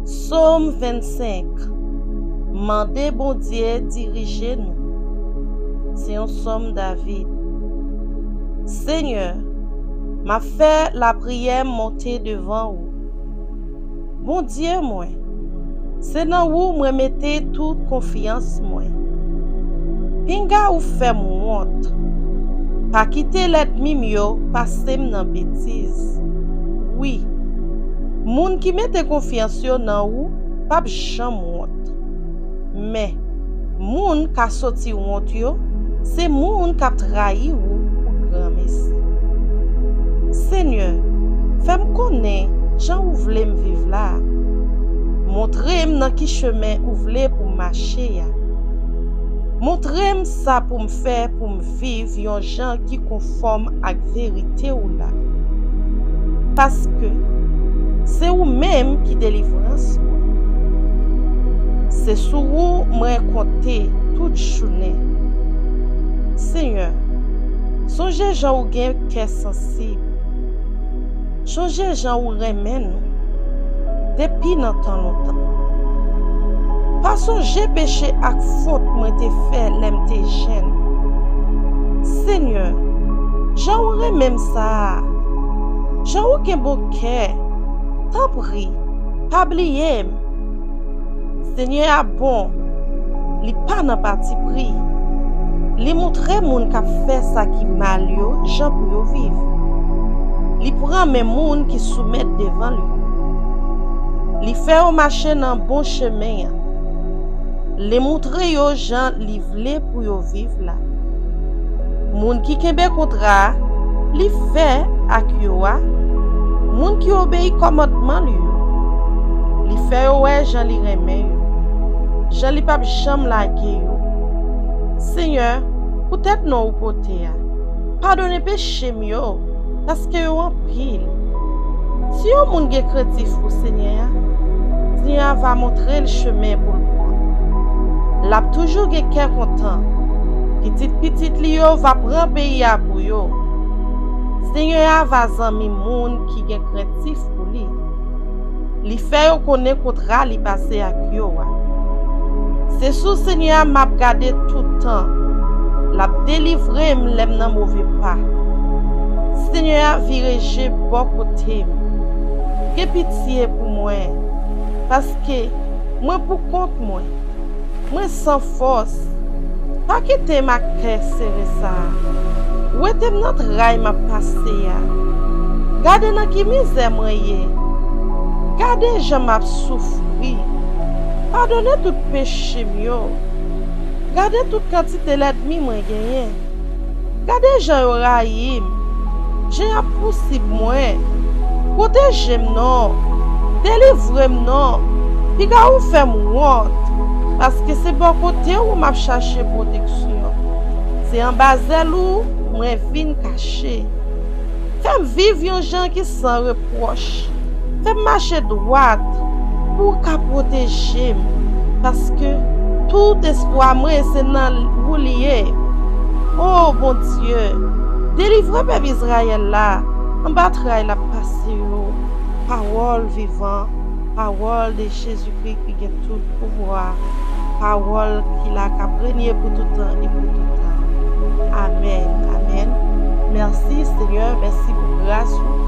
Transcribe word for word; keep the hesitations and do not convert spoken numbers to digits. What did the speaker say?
Sòm vennsenk. Mande Bondye dirije nou. Se yon sòm David. Senyè, m ap fè lapriyè monte devan ou. Bondye mwen, se nan ou mwen mete tout konfyans mwen. Pinga ou fè m wont. Pa kite lènmi m yo pase m nan betiz. Wi, moun ki mete konfyans yo nan ou p ap janm wont. Men, moun k a soti wont yo, se moun k ap trayi ou pou granmesi. Senyè, fè m konnen jan ou vle m viv la a. Montre m nan ki chemen ou vle pou m mache a. Montre m sa pou m fè pou m viv yon jan ki konfòm ak verite ou la. Paske se ou menm ki delivrans mwen. Se sou ou mwen konte tout jounen. Senyè, sonje jan ou gen kè sansib. Sonje jan ou renmen nou depi nan tan lontan. Pa sonje peche ak fot mwen te fè lè m te jèn. Senyè, jan ou renmen m sa a, jan ou gen bon kè, tanpri, pa bliye m. Senyè a bon, li pa nan patipri. Li montre moun k ap fè sa ki mal yo jan pou yo viv. Li pran men moun ki soumèt devan li yo. Li fè yo mache nan bon chemen an. Li montre yo jan li vle pou yo viv la. Moun ki kenbe kontra a, li fè ak yo a, moun ki obeyi kòmandman li yo, li fè yo wè jan li renmen yo, jan li p ap janm lage yo. Senyè, poutèt non ou pote a, padone peche m yo, paske yo anpil. Si yon moun gen krentif pou Senyè a, Senyè a va montre l chemen pou l pran. L ap toujou gen kè kontan. Pitit pitit li yo va pran peyi a pou yo. Senyè a va zanmi moun ki gen krentif pou li. Li fè yo konnen kontra li pase ak yo a. Se sou Senyè a m ap gade tout tan. L ap delivre m lè m nan move pa. Senyè a vire je bò kote m. Gen pitye pou mwen, paske mwen pou kont mwen. Mwen san fòs. Pa kite m ak kè sere sa a. Wete m nan tray m ap pase a. Gade nan ki mizè mwen ye. Gade jan m ap soufri. Padone tout peche m yo. Gade tout kantite lènmi mwen genyen. Gade jan yo rayi m, jan y ap pousib mwen. Pwoteje m non, delivre m non, piga ou fè m wont, paske se bò kote ou m ap chache pwoteksyon. Se anba zèl ou mwen vin kache. Fè m viv yon jan ki san repwòch. Fè m mache dwat pou w ka pwoteje m, paske tout espwa mwen se nan ou li ye. O Bondye, delivre pèp Izrayèl la anba tray l ap pase yo. Pawòl vivan, pawòl de Jezikri ki gen tout pouvwa, pawòl ki la k ap renye pou tout tan e pou tout tan. Amèn, amèn. Mèsi, Senyè, mèsi pou gras ou.